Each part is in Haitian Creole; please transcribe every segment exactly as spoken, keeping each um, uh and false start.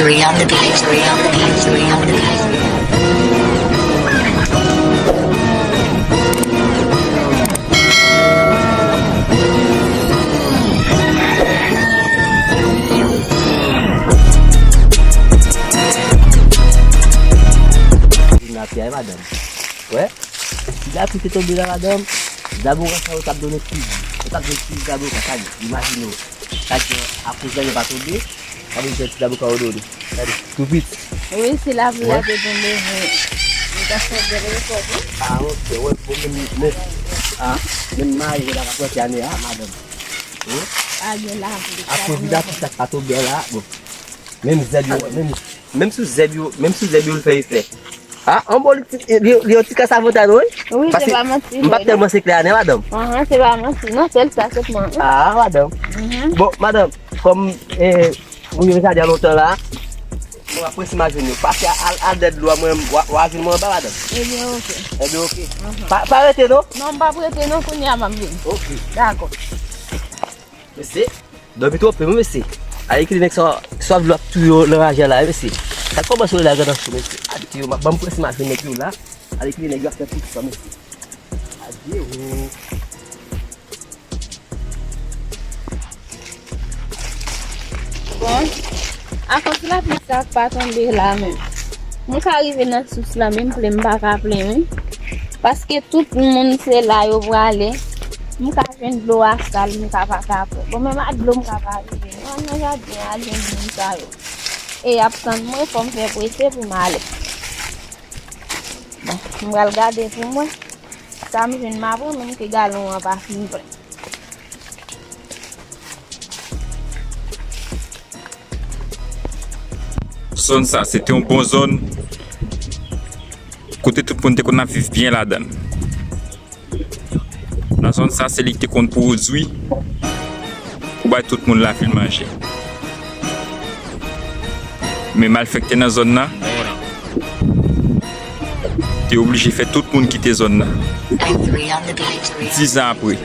Free on the beat, free on the beat, free on the beat. Vin atè a, madanm. Wè, ti lapli te tonbe la, madanm. Zaboka sa yo t ap donnen fizi. Yo t ap donnen fizi zaboka, sa yo. Imajine w. Sa di akoz la yo pa tonbe. Sa vle di ti zaboka yo donnen. Gade, tou piti. Wi, si lapli la te tonbe vre, li ta fè bèl rekòt, wi. Ah, ok, wè, bon, men, men, ah, men mayi la ka plante ane a, madanm. Wi. Pa gen lapli. Akoz lapli sa pa tonbe la, bon. Menm zèb yo, menm, menm sou zèb yo, menm sou zèb yo, l fè efè. Ah, an bon, li, ti- li, li yon ti kras avantay, non, wi? Wi, se pa manti, m p ap tèlman seklè ane, madanm. Ahan, se pa manti, non, sèl sa sèlman. Ah, madanm. Mhm. Bon, madanm, kòm, eh, ou yon jaden lontan la, mwen ap prese m a jwenn yo. Pase al, al dèyè dlo a, mwen, w a, w a jwenn mwen anba, madanm. Ebyen, ok. Ebyen, ok. Mhm. Pa, pa rete, non? Non, m p ap rete, non, kounye a m ap vin. Ok. Dakò. Mesye, dòmi twonpe m, mesye. Ale kite nèg sa, sa vle ap touye w nan raje a la, mesye. Sa kòmanse w la, grandans, mesye. Adye, m ap ban m prese m a jwenn nèg yo la. Ale kite nèg yo ap fè tout sa, mesye. Adye, o. Bon, akoz lapli sa pa tonbe la menm. Mwen ka rive nan sous la, men m plenn, m pa ka plenn, wi. Paske tout moun se la yo prale. M ka jwenn dlo a sal, m ka pa ka pran. Bon, menm ak dlo m ka pa rive. Mwen al nan jaden an al jwenn moun sa yo. E y ap tann mwen, fò m fè prese pou m ale. Bon, m pral gade pou mwen. Sa m jwenn m a pran, menm ke galon an pa fin plen. Zòn sa, se te yon bon zòn kote tout moun te konn ap viv byen ladan l. Nan zòn sa, se li ki te konn pwodui pou bay tout moun lavil manje. Men malfektè nan zòn nan te oblije fè tout moun kite zòn nan. Dizan apre,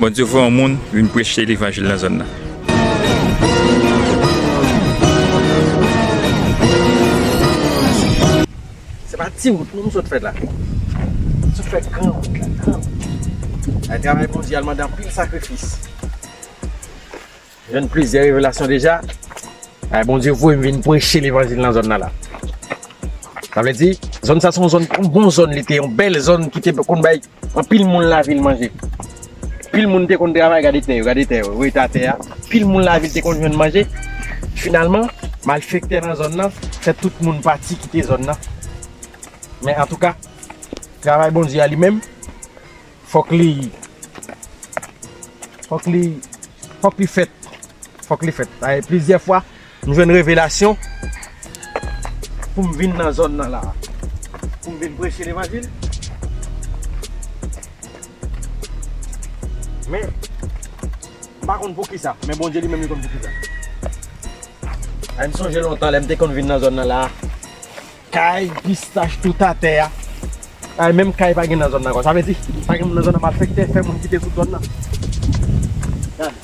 Bondye voye yon moun vin preche levanjil nan zòn nan. Se pa ti wout non m sot fè la. M sot fè gran wout la, gran wout. Ay, travay Bondye a mande anpil sakrifis. Jwenn plizyè revelasyon deja. Ay, Bondye voye m vin preche levanjil nan zòn nan la. Sa vle di, zòn sa se yon zòn, yon bon zòn, li te yon bèl zòn ki te konn bay anpil moun lavil manje. Anpil moun te konn travay, gade tè yo, gade tè yo, rete atè a. Anpil moun lavil te konn jwenn manje. Finalman, malfektè nan zòn nan fè tout moun pati kite zòn nan. Men antouka, travay Bondye a li menm, fòk li, fòk li, fòk li fèt. Fòk li fèt. Ay, plizyè fwa, m jwenn revelasyon pou m vin nan zòn nan la. Pou m vin preche levanjil. Men, m pa konn poukisa, men Bondye li menm li konn poukisa. Ay, m sonje lontan lè m te konn vin nan zòn nan la. Kay, pistach tout atè a. Ay, menm kay pa gen nan zòn nan ankò. Sa vle di, pa gen moun nan zòn nan, malfektè fè moun kite sou zòn nan. Gade.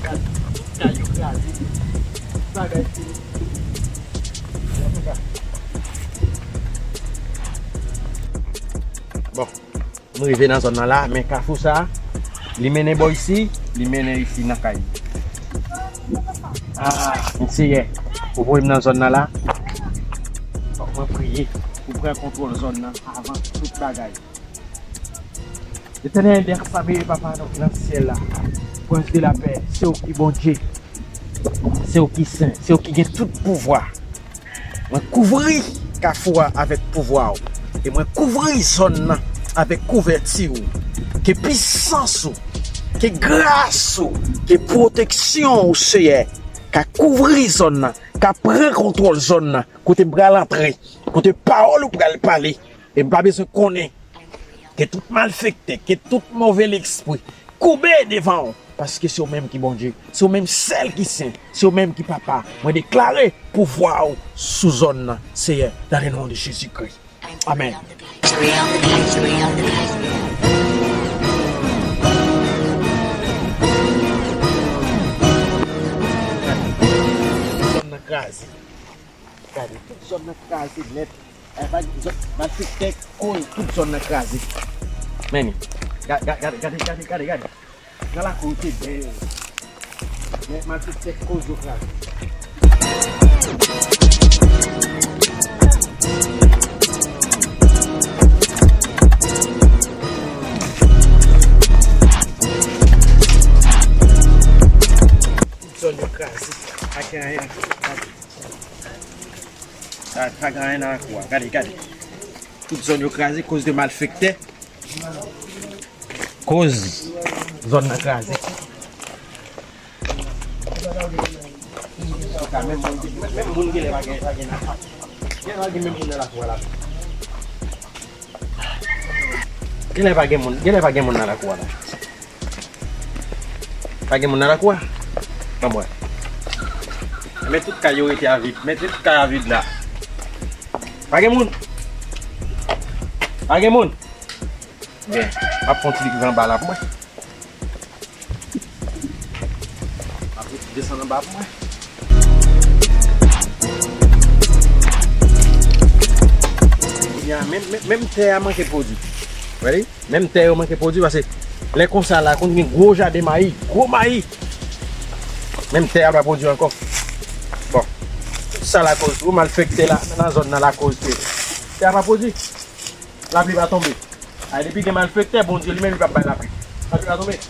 Gade. Tout kay yo kraze. Bagay fini. Bon. M rive nan zòn nan la, men kafou sa, li mennen bò isi, li mennen isi nan kay. Ah, Seyè, ou voye m nan zòn nan la. Fòk mwen priye pou pran kontwòl zòn nan avan tout bagay. Letènèl dè zame, Papa nou ki nan syèl la, Prens de lapè, se ou ki Bondye, se ou ki sen, se ou ki gen tout pouvwa. Mwen kouvri kafou a avèk pouvwa w. E mwen kouvri zòn nan avèk kouvèti w. Ke pisans ou, ke gras ou, ke pwoteksyon w, Seyè, ka kouvri zòn nan, ka pran kontwòl zòn nan, kote m pral antre, kote pawòl ou pral pale. E m pa bezwen konnen. Ke tout malfektè, ke tout move lespri koube devan w, paske se ou menm ki Bondye, se ou menm sèl ki sen, se ou menm ki Papa. Mwen deklare pouvwa w sou zòn nan, Seyè, dans le nom de Jésus-Christ. Amèn. Kraze. Gade, tout zòn nan kraze nèt. Ay, pa, zòn, malfektè koz tout zòn nan kraze. Men li. Ga-, ga-, gade, gade, gade, gade, gade. Nan lakou te bèl. Men malfektè koz yo kraze. Tout zòn yo kraze. Pa gen anyen. Pa, pa gen anyen nan lakou a. Gade, gade. Tout zòn yo kraze koz de malfektè. Koz zòn nan kraze. Menm moun, menm moun genlè pa gen, pa gen nan lakou. Genlè pa gen menm moun nan lakou a la. Genlè pa gen moun, genlè pa gen moun nan lakou a la. Pa gen moun nan lakou a? Ban m wè. Men tout kay yo rete a vid. Men tout kay a vid la. Pa gen moun? Pa gen moun? Byen, m ap fè yon ti rive anba la pou mwen. M ap desann anba pou mwen. Ebyen, menm, menm, menm tè a manke pwodui. Ready? Menm tè yo manke pwodui, paske lè konsa la, konn gen gwo jaden mayi, gwo mayi. Menm tè a pa pwodui ankò. Bon, tout sa lakoz tou, malfektè la, nan zòn nan lakoz ke tè a pa pwodui. Lapli pa tonbe. A, depi gen malfektè, Bondye li menm li p ap bay lapli. Lapli pa tonbe.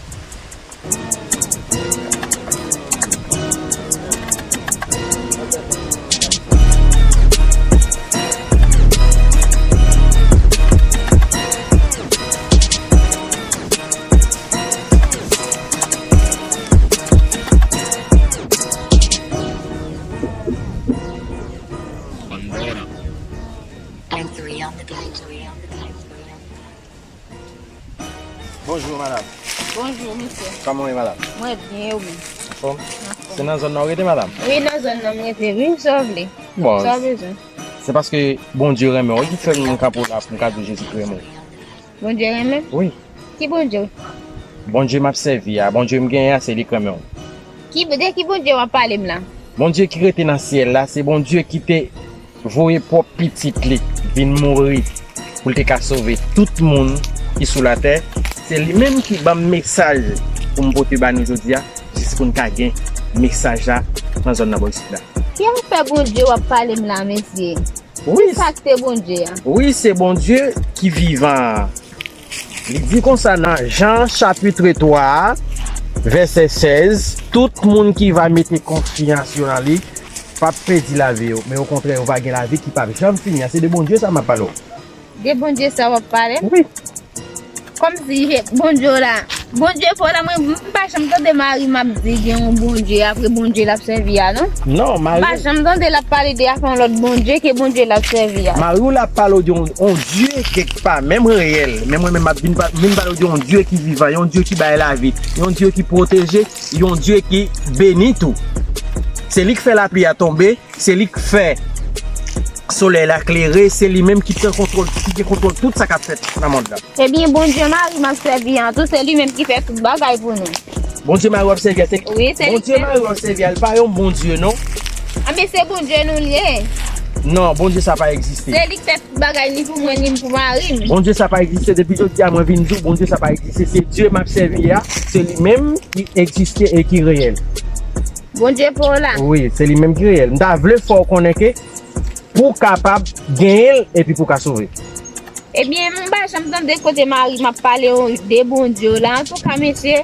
Bonjou, madanm. Bonjou, mesye. Kòman w ye, madanm? Mwen byen, e ou menm? Anfòm? Anfòm. Se nan zòn nan w rete, madanm? Wi, nan zòn nan m rete, wi, sa w vle? Bon, sa w bezwen? Se paske Bondye renmen w, wi, ki fè m kanpe w la pou m ka di w Jezi ki renmen w. Bondye renmen m? Wi. Ki Bondye? Bondye m ap sèvi a, Bondye m genyen a, se li k renmen w. Ki, de ki Bondye w ap pale m la? Bondye ki rete nan syèl la, se Bondye ki te voye pwòp pitit li vin mouri pou l te ka sove tout moun ki sou latè. Se li menm ki ban m mesaj pou m pote ba nou jodi a, jis pou n ka gen mesaj la nan zòn nan bò isit la. Ki afè Bondye w ap pale m la, mesye? Wi. Ki sa k te Bondye a? Wi, se Bondye ki vivan an. Li di konsa nan Jan chapit twa a, vèsè sèz, tout moun ki va mete konfyans yo nan li p ap pèdi lavi yo, men okontrè, yo va gen lavi ki p ap janm fini a. Se de Bondye sa m ap pale w. De Bondye sa w ap pale m? Wi. Kòmsi Bondye w la. Bondye pa w la, mwen, m pa janm tande mari m ap di gen yon Bondye, apre Bondye l ap sèvi a, non. Non, mari. M pa janm tande l ap pale de afè yon lòt Bondye ke Bondye l ap sèvi a. Mari w la ap pale w de yon, yon Dye kèk pa, menm reyèl. Men mwen menm m ap vin pa-, vin pale w de yon Dye ki vivan, yon Dye ki bay lavi, yon Dye ki pwoteje, yon Dye ki beni tou. Se li k fè lapli a tonbe. Se li k fè solèy la klere, se li menm ki pran kontwòl, ki gen kontwòl tout sa k ap fèt nan mond la. Ebyen, Bondye mari m ap sèvi an tou, se li menm ki fè tout bagay pou nou. Bondye mari w ap sèvi a, se... Wi, se li Bondye menm. Mari w ap sèvi a, li pa yon Bondye, non. Anben, se Bondye nou l ye. Non, Bondye sa pa egziste. Se li k fè tout bagay, ni pou mwen, ni pou mari m. Bondye sa pa egziste. Depi jodi a, mwen vin di w, Bondye sa pa egziste. Se Dye m ap sèvi a, se li menm ki egziste e ki reyèl. Bondye pa w la. Wi, se li menm ki reyèl. M ta vle fè w konnen ke pou w kapab genyen l epi pou w ka sove. Ebyen, m pa janm tande kote mari m ap pale w de Bondye w la. Antouka, mesye,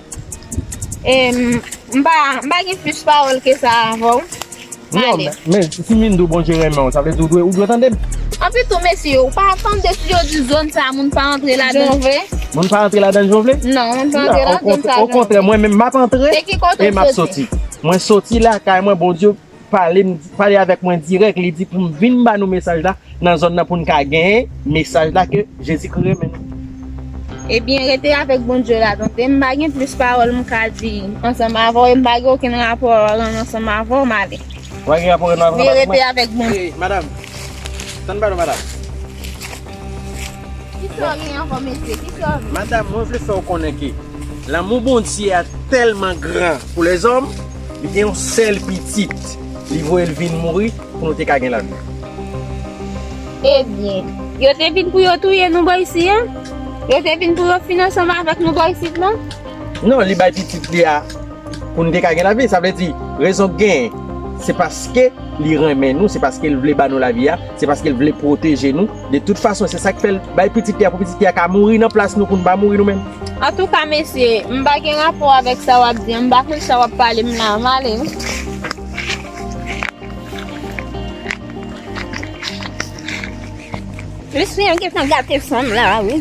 em, m pa, m pa gen plis pawòl ke sa avè w. Non, men, men si m vin di w Bondye renmen w, sa vle di w dwe, ou dwe tande m. Anpi tou, mesye, ou pa tande si yo di zòn sa a, moun pa antre ladan l vre? Moun pa antre ladan l jan w vle? Non, moun pa antre ladan sa a jan w vle. Okontrè, mwen menm m ap antre e m ap soti. Mwen soti lakay mwen, Bondye pale m, pale avèk mwen dirèk, li di pou m vin ba nou mesaj la nan zòn nan pou n ka genyen mesaj la ke Jezikri renmen nou. Ebyen, rete avèk Bondye la, tande. M pa gen plis pawòl m ka di ansanm avè w, e m pa gen okenn rapò ansanm avè w, m ale. Ou pa gen rapò ansanm avè w? Wi, rete avèk Bondye. Ey, madanm, tann pale, madanm. Kisa w gen ankò, mesye? Kisa w gen? Madanm, mwen vle fè w konnen ke lanmou Bondye a tèlman gran pou lèzòm, li gen yon sèl pitit. Li voye l vin mouri pou nou te ka gen lavi. Ebyen, yo te vin pou yo touye nou bò isi a? Yo te vin pou yo fin ansanm avèk nou bò isit la? Non, li bay pitit li a pou n te ka gen lavi. Sa vle di, rezon k genyen, se paske li renmen nou, se paske l vle ba nou lavi a, se paske l vle pwoteje nou. De tout fason, se sa k fè l bay pitit li a pou pitit li a ka mouri nan plas nou, pou n pa mouri nou menm. Antouka, mesye, m pa gen rapò avèk sa w ap di an, m pa konn sa w ap pale m la, m ale wi. Mesye, yo gentan gate san m la, wi.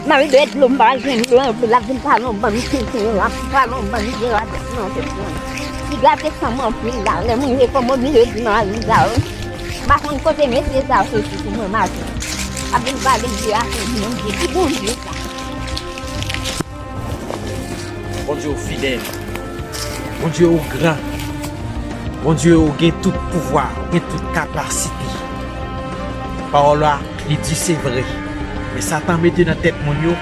Mari dwe dlo, m pa jwenn dlo, l ap vin pale yon bann tenten, l ap pale yon bann vye radòt nan tèt mwen. Li gate san m anpil la, lè mwen ye kòmòdi yo di mari sa, wi. M pa konn kote mesye sa yo soti pou mwen maten. Ap vin pale m de afè Bondye. Ki Bondye sa? Bondye ou fidèl. Bondye ou gran. Bondye ou gen tout pouvwa, ou gen tout kapasite. Pawòl la, li di se vre. Men Satan mete nan tèt moun yo,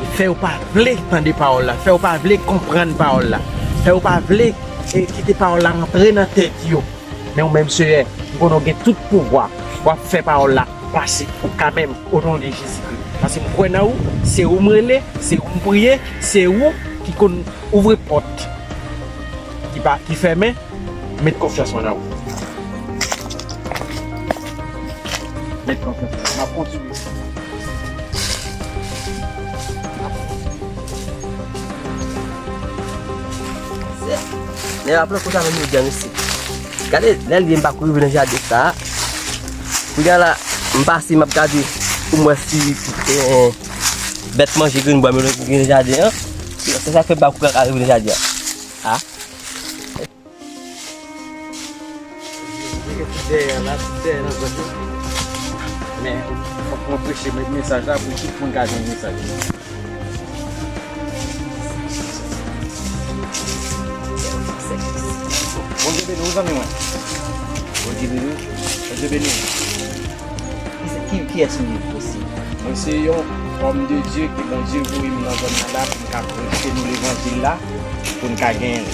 li fè yo pa vle tande pawòl la, fè yo pa vle konprann pawòl la, fè yo pa vle, eh, kite pawòl la antre nan tèt yo. Men ou menm, Seyè, m konnen w gen tout pouvwa. W ap fè pawòl la pase pou kanmenm, o non de Jezikri. Paske m kwè nan ou, se ou m rele, se ou m priye, se ou ki konn ouvri pòt ki pa, ki fèmen. Met konfyans mwen nan ou. Met konfyans mwen. M ap kontinye. Nèg ap pran kote avè m yo dyan isi. Gade, lè l ye m pa kouri vin nan jaden sa a. Kounye a la, m pase, m ap gade pou m wè si, eh, bèt manje grenn bwa m yo gen nan jaden an. Se sa k fè m pa kouri al vin nan jaden an. A. Li gen tout dèyè la, tout dèyè nan zòn yo. Men, fòk mwen preche men mesaj la pou tout moun ka jwenn mesaj la. Bondye beni w, zanmi mwen. Bondye beni w. Bondye beni w. Ki, ki, kiyès ou ye, mesye? Mwen se yon òm de Dye ke Bondye voye m nan zòn nan la pou m ka preche nou levanjil la, pou n ka genyen l.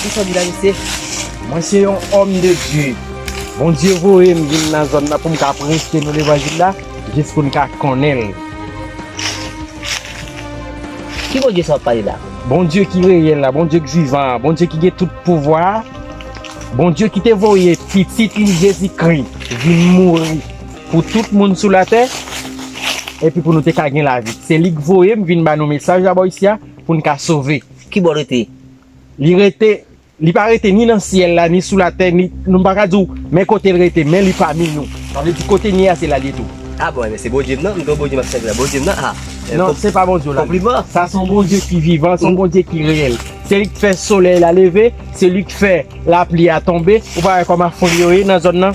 Kisa w di la, mesye? Mwen se yon òm de Dye. Bondye voye m vin nan zòn nan pou m ka preche nou levanjil la, jis pou n ka konnen l. Ki Bondye sa w ap pale la? Bondye ki reyèl la, Bondye ki vivan an, Bondye ki gen tout pouvwa a, Bondye ki te voye Pitit li Jezikri vin mouri pou tout moun sou latè, epi pou nou te ka gen lavi. Se li k voye m vin ba nou mesaj la bò isi a, pou n ka sove. Ki bò l rete? Li rete, li pa rete ni nan syèl la, ni sou latè, ni, nou pa ka di w, men kote l rete, men li pami nou. Sa vle di kote n ye a, se la l ye tou. A bon, ebyen, se Bondye m nan, m gen yon Bondye m ap sèvi la, Bondye m nan, a. Non, se pa Bondye w la. Konpliman. Sa se yon Bondye ki vivan, se yon Bondye ki reyèl. Se li k fè solèy la leve, se li k fè lapli a tonbe. Ou pa wè kòman fri yo ye nan zòn nan?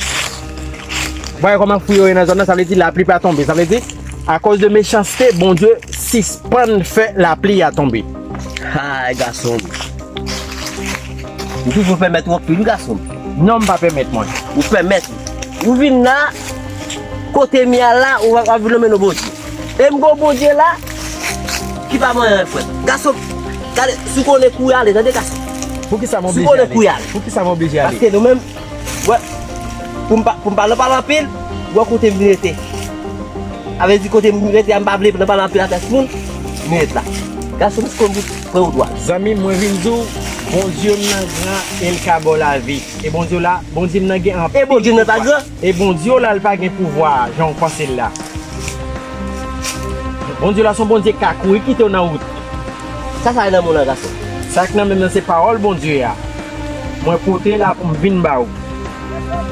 Ou pa wè kòman fri yo ye nan zòn nan? Sa vle di lapli pa tonbe. Sa vle di, akoz de mechanste, Bondye sispann fè lapli a tonbe. Hay, gason m. M toujou pèmèt ou anpil, wi, gason m. Non, m pa pèmèt mwen. Ou pèmèt. Ou vin la, kote m ye a la, ou ap, ap vin lonmen non Bondye. E m gon Bondye la, ki pa manyen, frè. Gason, gade, si w konnen kouri ale, tande, gason. Poukisa m oblije ale? Si w konnen kouri ale. Poukisa m oblije ale? Paske nou menm, wè, pou m pa, pou m pa nan pale anpil, wè kote m rete. Sa vle di kote m rete a, m pa vle nan pale anpil avèk moun, m ret la. Gason, m konn bout pran ou dwa. Zanmi m, mwen vin di w, Bondye m nan gran e l ka ba w lavi. E Bondye w la, Bondye m nan gen anpil pouvwa. E Bondye m nan pa gran? E Bondye w la, l pa gen pouvwa jan w panse l la. Bondye w la se yon Bondye k ka kouri kite w nan wout. Sa sa gen nan men w la, gason? Sa k nan men m nan se pawòl Bondye a. Mwen pote la pou m vin ba w.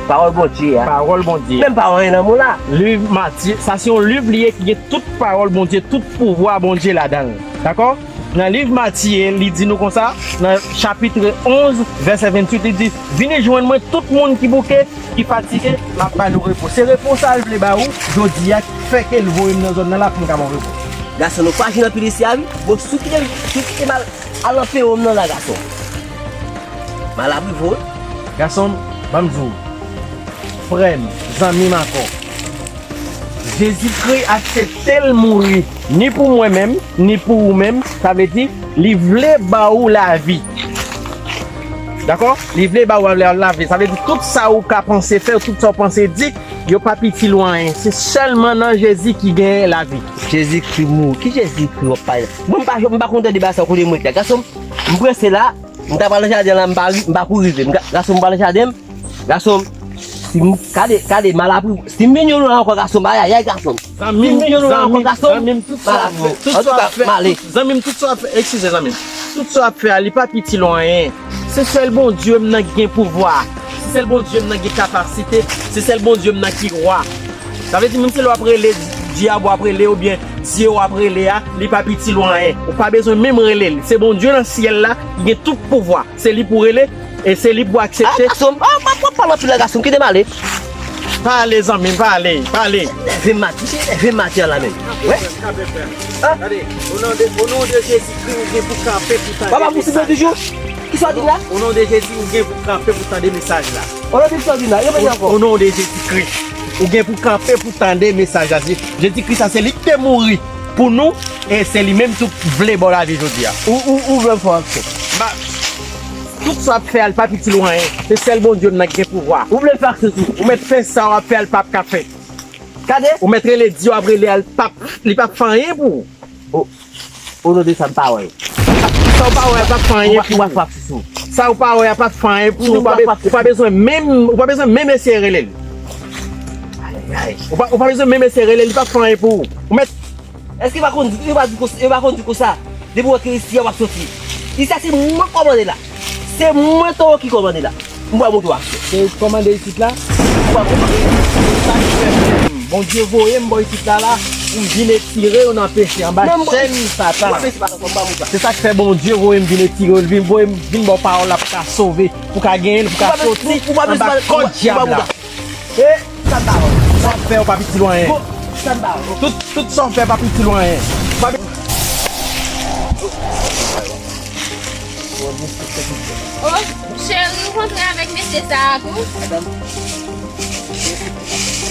Pawòl Bondye a. Pawòl Bondye a. Menm pawòl nan men w la. Liv Matye, sa se yon liv li ye ki gen tout pawòl Bondye, tout pouvwa Bondye ladan l. Dakò? Nan liv Matye, li di nou konsa, nan chapit onz, vèsè venntuit, li di, "Vini jwenn mwen, tout moun ki bouke, ki fatige, m ap ba nou repo." Se repo sa l vle ba ou jodi a, ki fè ke l voye m nan zòn nan la pou m ka ba w repo. Gason, nou pa jwenn anpil isi a, wi. Bon, si w kite, si w kite m al, al nan pewo m nan la, gason. Malabri vre. Gason m, ban m di w, frè m, zanmi m ankò, Jezikri aksepte l mouri, ni pou mwen menm, ni pou ou menm. Sa vle di, li vle ba ou lavi. Dakò? Li vle ba ou lave. Sa vle di tout sa ou ka panse fè, tout sa ou panse di, yo pa itil ou anyen. Se sèlman nan Jezi ki gen lavi. Jezikri mouri. Ki Jezikri w ap pale? Mwen, m pa, m pa konn tande bagay sa kote mwen te. Gason m, m prese la, m ta pral nan jaden la, m pa ri-, m pa pou rive. M ga-, gason m pral nan jaden m, gason m, si m, gade, gade, mal apri, si m vin yon lwa ankò, gason m, ayayay, gason m. Zanmi m, zanmi m, tout sa w ap fè, tout sa w ap fè, tout, zanmi m, tout sa w ap fè, eskize zanmi m, tout sa w ap fè a, li p ap itil ou anyen. Se sèl Bondye m nan ki gen pouvwa. Se sèl Bondye m nan ki gen kapasite. Se sèl Bondye m nan ki wa. Sa vle di, menm si lè w ap rele, dyab w ap rele, oubyen dye w ap rele a, li p ap itil ou anyen. Ou pa bezwen menm rele l. Se Bondye nan syèl la ki gen tout pouvwa. Se li pou rele, e se li pou aksepte. Ay, gason m, ah, pa, pa pale anpil la, gason m, kite m ale. Pale, zanmi m, pale, pale. Nève maten, se nève maten an la menm. Wè. Gade, o non de, o non de Jezikri, ou gen pou kanpe pou tande mesaj la. Papa, pou toujou. Ki sa w di la? O non de Jezi, ou gen pou kanpe pou tande mesaj la. O non de Jezi, sa w di la? Repete ankò. O non de Jezikri, ou gen pou kanpe pou tande mesaj la. Jezikri sa, se li ki te mouri pou nou, e se li menm tou k vle ba w lavi jodi a. Ou, ou, ou vle fè aksyon. Ba, tout sa w ap fè a, li p ap itil ou anyen. Se sèl Bondye m nan ki gen pouvwa. Ou vle fè aksyon sou. Ou mèt fè sa w ap fè a, li p ap ka fèt. Gade. Ou mèt rele dye w ap rele a, li p ap, li p ap fè anyen pou ou. O, o non de sa m pa wè yo. Sa w pa wè a p ap fè anyen pou ou. Ou pa, ou pa fè aksyon sou. Sa w pa wè a p ap fè anyen pou ou. Ou pa be-, ou pa bezwen menm, ou pa bezwen menm eseye rele l. Ayayay. Ou pa, ou pa bezwen menm eseye rele l, li p ap fè anyen pou ou. Ou mèt Èske yo pa konn di, yo pa di konsa, yo pa konn di konsa? Depi w antre isi a, w ap soti. Isi a se mwen k kòmande la. Se mwen towo ki kòmande la. M pral montre w aksyon. Se ou k kòmande isit la? M pral montre w. Sa k fè Bondye voye m bò isit la, la, pou m vin etire yo nan peche, anba chèn Satan. Se sa k fè Bondye voye m vin etire yo, l vin voye m vin ba w pawòl la pou ka sove, pou ka genyen l, pou ka soti anba kòd dyab la. E, sa m pa wè. Sa w ap fè yo p ap itil ou anyen. Bon, sa m pa wè. Tout, tout sa w fè p ap itil ou anyen. P ap Oh, cheri, ou rantre avèk mesye sa a tou? Madanm.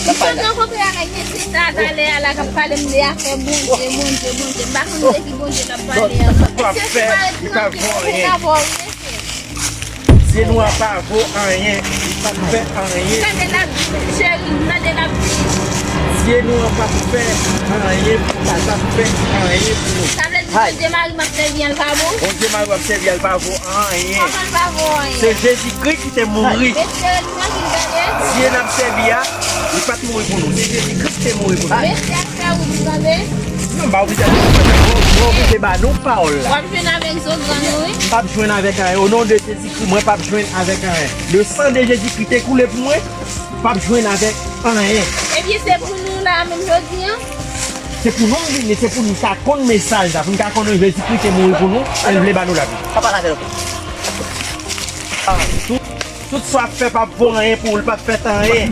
Ou konn rankontre avèk mesye sa a talè a la k ap pale m de afè Bondye, Bondye, Bondye. M pa konn de ki Bondye l ap pale a. Mesye sa pa ret nan kè, ou pa wè mesye. Zye nou an pa vo anyen, li p ap fè anyen. Tande l ap di, cheri, tande l ap di. Zye nou an p ap fè anyen pou nou, pa t ap fè anyen pou nou. Sa vle di Bondye mari m ap sèvi an l pa bon? Bondye mari w ap sèvi an l pa vo anyen. Kòman l pa vo anyen? Se Jezikri ki te mouri. Mesye, li trankil, tande. Zye n ap sèvi a, li pa t mouri pou nou. Se Jezikri ki te mouri pou nou. Mesye ap fè wout, tande. Non, m pa oblije al fè wout. Mwen oblije ba nou pawòl la. W ap jwenn avèk zo grann ou, wi. M p ap jwenn avèk anyen. O non de Jezikri, mwen p ap jwenn avèk anyen. Le sang de Jésus-Christ te koule pou mwen, m p ap jwenn avèk anyen. Ebyen, se pou nou la menm jodi a? Se pou nou m vini, se pou nou ta konn mesaj la, pou nou ta konnen Jezikri te mouri pou nou, e l vle ba nou lavi. Pa pale avè l ankò. Tout, tout sa w ap fè p ap vo anyen pou ou, li p ap fèt anyen.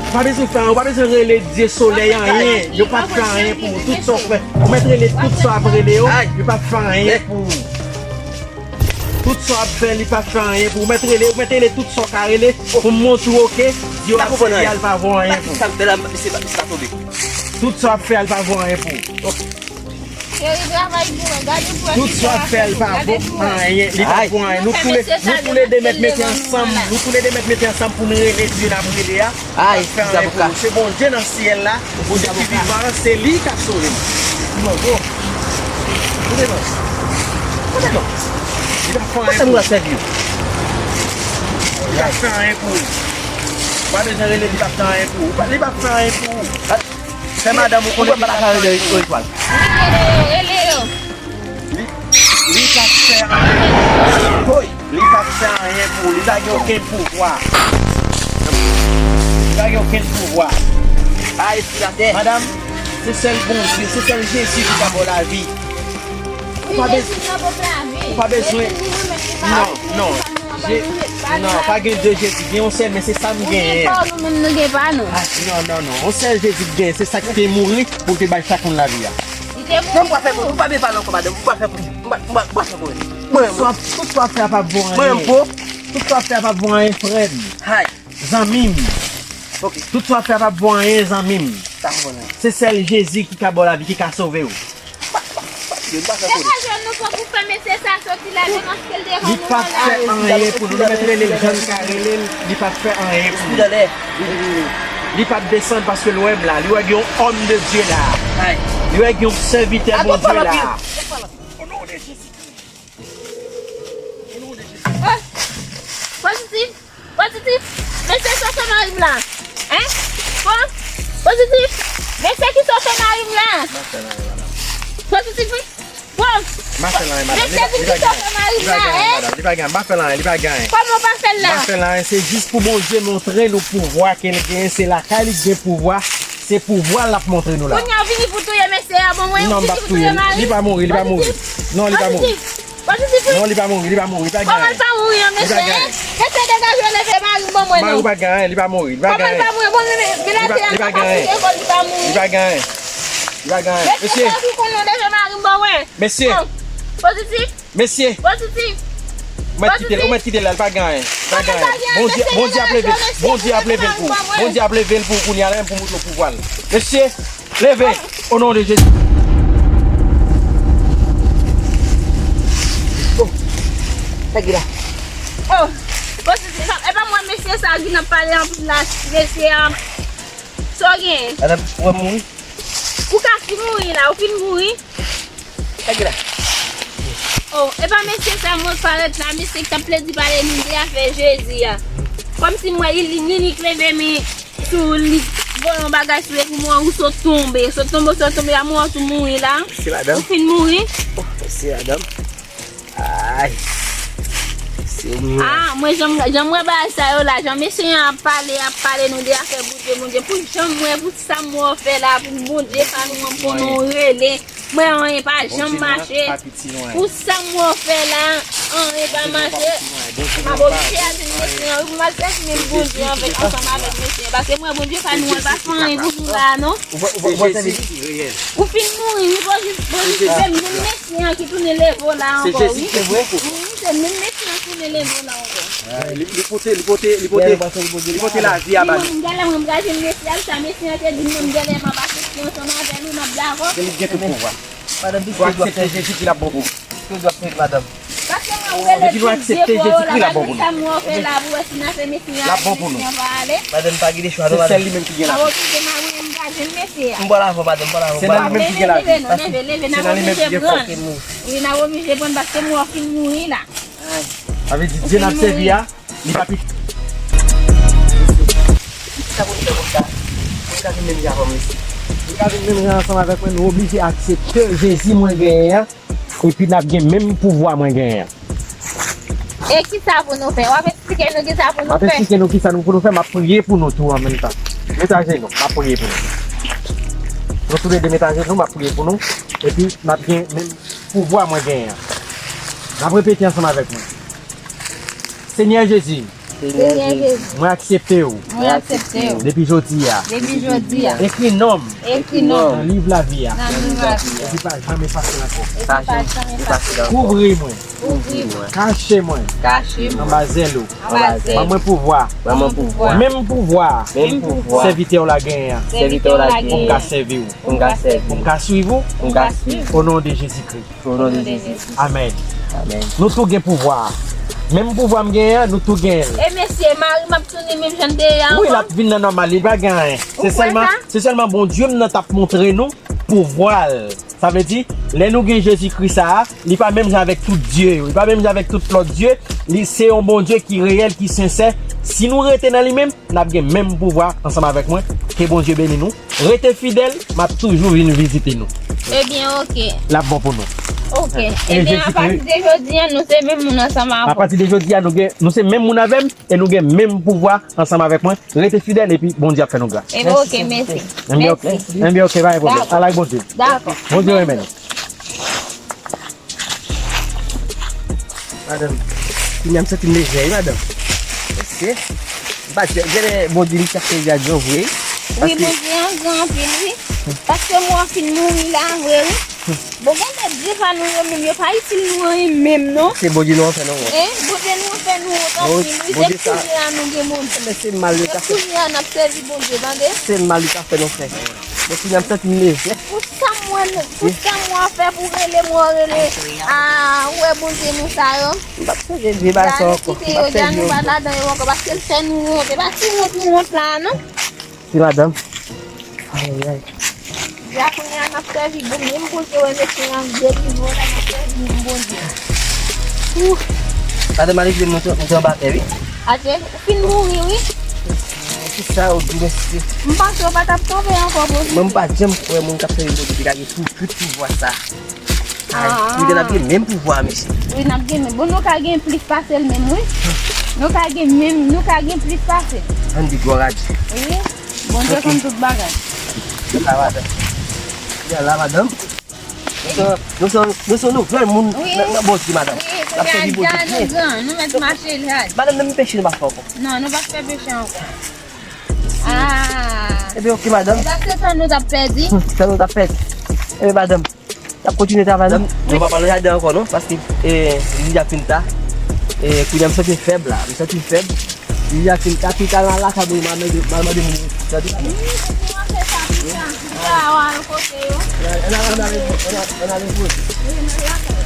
Ou pa bezwen fè anyen, ou pa bezwen rele dye solèy anyen, yo p ap fè anyen pou ou. Tout sa w fè, ou mèt rele tout sa w ap rele yo, yo p ap fè anyen pou ou. Tout sa w ap fè, li p ap fè anyen pou ou. Ou mèt rele, ou mèt rele tout sa w ka rele pou m montre w ke dye w ap sèvi a, l pa vo anyen pou ou. Tout sa w ap fè a, l pa vo anyen pou ou. Tout sa w ap fè a, l pa vo anyen, li pa vo anyen. Nou toule, nou toule de mèt mete ansanm, nou toule de mèt mete ansanm pou n rele dye n ap rele a. Ay, fè anyen pou ou. Se Bondye nan syèl la, Bondye ki vivan an, se li k ap sove nou. Non, bro. Kote non? Kote non? Li p ap fè anyen pou ou. Li p ap fè anyen pou ou. Ou pa bezwen rele, li p ap fè anyen pou ou. Li p ap fè anyen pou ou. Fè madanm ou konnen li p ap fè anyen pou ou. Rele yo, rele yo. Li, li p ap fè anyen. Li p ap fè anyen pou ou. Li pa gen okenn pouvwa. Li pa gen okenn pouvwa. Pa espri atè. Madanm, se sèl Bondye, se sèl Jezi ki ka ba w lavi. Ou pa bez-, ou pa bezwen. Non, non. Je-, non, pa gen de Jezi. Gen yon sèl, men se sa m genyen. Ou gen pa w, nou menm nou gen pa nou. Ah, non, non, non. Yon sèl Jezi k genyen. Se sa ki te mouri pou l te bay chak moun lavi a. Li te mouri pou nou. Non, m pa fè pou ou. Ou pa bezwen pale ankò, madanm. M pa fè pou ou. M pa, m pa, m pa fè pou ou. Mwen, mwen. Tout sa w ap fè a p ap vo anyen. Mwen, mwen. Tout sa w ap fè a p ap vo anyen, frè m. Hay. Zanmi m. Ok. Tout sa w ap fè a p ap vo anyen, zanmi m. Sa m konnen. Se sèl Jezi ki ka ba w lavi, ki ka sove w. Degaje w, nou pran pou fè mesye sa soti la, degaje l devan nou la. Li p ap fè anyen pou nou. Nou mèt rele l jan n ka rele l, li p ap fè anyen pou nou. Li p ap desann paske l wè m la. Li wè gen yon òm de Dye la. Li wè gen yon sèvitè Bondye la. O non de Jezi. O non de Jezi. Oh! Pozitif! Pozitif! Mesye ki sote mari m la! Hein? Bon! Pozitif! Mesye ki sote mari m la! Pozitif, wi! Bon! Mesye ki sote mari m la, hein? Li pa gen anyen, madam. Li pa gen anyen, madam. Li pa gen anyen. M pa fè l anyen. Kòman w pa fè l la? M pa fè l anyen. Se jis pou Bondye montre nou pouvwa ke l genyen. Se lakay li k gen pouvwa. Se pouvwa l ap montre nou la. Kounye a w vini pou touye mesye a, bon, mwen, ou vini pou touye mari m. Non, m p ap touye l. Li pa mouri, li pa mouri. Non, li pa mouri. Pozitif, wi. Non, li pa mouri, li pa mouri, li pa gen anyen. Kòman l pa mouri an, mesye, hein? Mesye, degaje w, leve mari m ban mwen non. Mari w pa gen anyen, li pa mouri, li pa gen anyen. Kòman l pa mouri? Bon, men, men, men la te a pa fatige kò l, li pa mouri. Li pa gen anyen. Li pa gen anyen. Li pa gen anyen. Mesye, sa tou konn non, leve mari m ban mwen. Mesye. Bon. Pozitif. Mesye. Pozitif. Ou mèt kite l, ou mèt kite l la, li pa gen anyen. Li pa gen anyen. Bondye, Bondye ap leve l. Bondye ap leve l pou ou. Bondye ap leve l pou ou kounye a la menm pou montre w pouvwa l. Mesye. Leve, o non de Jezi. Oh, sa ki la? Oh, bon, se, se, e pa mwen, mesye sa ki nan pale anpil la, mesye a. Sa w gen? Madanm, ou wè m mouri? Ou ka fin mouri la, ou fin mouri? Sa ki la? Oh, e pa mesye sa mwen parèt la, mesye ki t ap pledi pale nou de afè Jezi a. Kòmsi mwen, li, li, li, li k leve, men sou li voye yon bagay sou li pou mwen, ou sot tonbe. Sot tonbe, sot tonbe, a mwen ou mouri la. Mèsi, madanm. Ou fin mouri. Oh, mèsi, madanm. Ay. Mèsi, ou mouri. Ah, mwen, jan m, jan m wè bagay sa yo la, jan mesye an ap pale, ap pale nou de afè Bondye, Bondye, pou jan m wè, pou sa m wè w fè la, pou Bondye pa nou an, pou nou rele. Mwen, anyen pa janm mache. Pou sa m wè w fè la, anyen pa mache. M ap oblije al jwenn mesye an wi, pou m al sèvi menm Bondye ansanm avèk mesye an. Paske mwen, Bondye pa nou an, l pa fè anyen pou nou la, non. Ou fin mouri wi, Bondye, Bondye, se menm mesye an ki tounen leve w la ankò wi. Wi, se menm mesye an ki tounen leve w la ankò. Li, li pote, li pote, li pote, li pote lavi a ba nou. Mwen, m genlè mwen, m pral jwenn mesye a, sa mesye an te di m, mwen, m genlè m ap aksepte ansanm avè l wi, m ap dakò. Se li ki gen tout pouvwa. Madanm, piske w ap fè Jezikri l ap bon pou ou. Piske w ap fè madanm. Paske mwen, ou rele tout defo yo la, malgre sa m wè w fè la, pou wè si n a fè mesye a, mesye an va ale. Madanm, pa gen chwa non, madanm. Se sèl li menm ki gen lavi. M ap oblije, m ap jwenn mesye a. M pral avè w, madanm, m pral avè w. Se nan li menm ki gen lavi. Leve, leve non, leve, leve, n ap oblije pran. Wi, n ap oblije pran paske m wè w fin mouri la. Sa vle di Dye n ap sèvi a, li pa pi. Kisa pou nou fè konsa? Pou nou ka vin menm jan avè m isi. Pou nou ka vin menm jan ansanm avèk mwen, nou oblije aksepte Jezi mwen genyen an, epi n ap gen menm pouvwa mwen genyen an. E kisa pou nou fè? W ap eksplike nou kisa pou nou fè? M ap eksplike nou kisa nou pou nou fè, m ap priye pou nou tou an menm tan. Met ajenou, m ap priye pou nou. Nou toulede met ajenou, m ap priye pou nou, epi n ap gen menm pouvwa mwen genyen an. N ap repete ansanm avèk mwen. Senyè Jezi, Senyè Jezi, mwen aksepte w. Mwen aksepte w. Depi jodi a. Depi jodi a. Ekri non m. Ekri non m. Nan liv lavi a. Nan liv lavi a. Epi pa janm efase l ankò. Epi pa janm efase l ankò. Kouvri mwen. Kouvri mwen. Kache mwen. Kache mwen. Anba zèl ou. Anba zèl ou. Ban mwen pouvwa. Ban mwen pouvwa. Menm pouvwa. Menm pouvwa. Sèvitè w la genyen an. Sèvitè w la genyen an. Pou m ka sèvi w. Pou m ka sèvi w. Pou m ka swiv ou. Pou m ka swiv ou. O non de Jezikri. O non de Jezi. Amèn. Amèn. Nou tou gen pouvwa a. Menm pouvwa m genyen an, nou tou genyen l. E mesye, mari m ap tounen menm jan l te ye a ankò? Wi, l ap vin nan nòmal li, li pa gen anyen. Se sèlman, se sèlman Bondye m nan t ap montre nou pouvwa l. Sa vle di, lè nou gen Jezikri sa a, li pa menm jan avèk tout dye yo, li pa menm jan avèk tout lòt dye, li se yon Bondye ki reyèl, ki sensè. Si nou rete nan li menm, n ap gen menm pouvwa ansanm avèk mwen. Ke Bondye beni nou. Rete fidèl, m ap toujou vin vizite nou. Ebyen, oke. L ap bon pou nou. Oke. Ebyen, apati de jodi a, nou se menm moun ansanm avè w. Apati de jodi a, nou gen, nou se menm moun avè m e nou gen menm pouvwa ansanm avèk mwen. Rete fidèl epi Bondye ap fè nou gras. Ebyen, oke, mèsi. Ebyen, oke. Ebyen, oke, pa gen pwoblèm. Al ak Bondye. Dakò. Bondye renmen nou. Madanm, kounye a m santi m lejè, wi, madanm. Mesye, m pa t, genlè Bondye li t ap sèvi ak jan vre. Wi, Bondye an gran anpil, wi. Paske mwen fin mouri la, vre, wi. Bon, genlè dye pa nou yo menm, yo pa itil nou anyen menm, non. Se Bondye nou an fè nou wont. E, Bondye nou an fè nou wont anpil, wi. Se kounye a nou gen Bondye. Men se mal li ta fè. Se kounye a n ap sèvi Bondye, tande. Se mal li ta fè nou fè. Mwen fini ap santi m lejè. Pou sa m wè, pou sa m wè fè pou rele m, wè rele. Ah, ou wè Bondye nou sa yo. M p ap chanje vye bagay sa ankò. M p ap fè vye bagay. Deja nou kite yo, deja nou pa ladan yo ankò, paske l fè nou wont. E pa ti wont nou wont la, non. Ti madanm. Ayayay. Deja kounye a n ap sèvi bon, menm Bondye wè mesye an delivre w la, n ap sèvi menm Bondye. Ouh. Madanm, ale kite m monte, monte anba tè, wi. Atè, ou fin mouri, wi. Ki sa ou di, mesye? M panse w pa t ap tonbe ankò, Bondye. Mwen, m pa janm kwè moun k ap sèvi Bondye te ka gen tout, tout pouvwa sa. Ay, ah, nou te n ap gen menm pouvwa, mesye. Wi, n ap gen menm. Bon, nou ka gen plis pase l menm, wi. Nou ka gen menm, nou ka gen plis pase l. Ann di glwa a Dye. Wi. Bondye konn tout bagay. Ok. Sa va, madanm? Ya la, madanm. Nou se, nou se, nou se nouvèl moun nan, nan Bondye, madanm. Wi, n ap sèvi Bondye byen. Nou mèt mache laj. Madanm, nan m peche nou pa fè ankò. Non, nou pa fè peche ankò. Ah. Ebyen, ok, madanm. E pa se tan nou t ap pèdi. Hmm, tan nou t ap pèdi. Ebyen, madanm, n ap kontinye travay, non? Nou pa pral nan jaden ankò, non, paske, eh, li deja fin ta. Eh, kounye a, m santi m fèb, la. M santi m fèb. Li deja fin ta, fin ta nan lakay mwen, m al mande, m al mande moun. Wi, se pou mwen fè sa, pita. Pita, w al kote yo. Ann ale, ann ale, ann ale, ann ale, ann ale. Wi, nan lakay.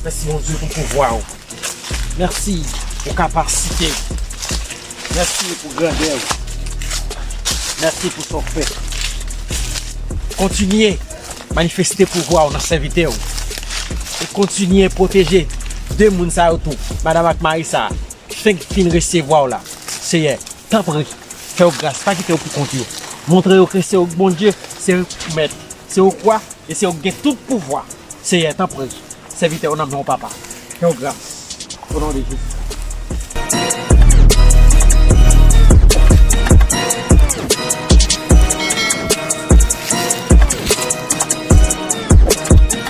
Mèsi, Bondye, pou pouvwa w. Mèsi pou kapasite w. Mèsi pou grandè w. Mèsi pou sa w fè. Kontinye manifeste pouvwa w nan sèvitè w. E kontinye pwoteje de moun sa yo tou, madanm ak mari sa a, fenk fin resevwa w la. Seyè, tanpri, fè yo gras, pa kite yo pou kont yo. Montre yo ke se ou k Bondye, se ou k mèt, se ou k wa, e se ou k gen tout pouvwa. Seyè, tanpri, sèvitè w nan men w, papa. Fè yo gras. O non de Jezi.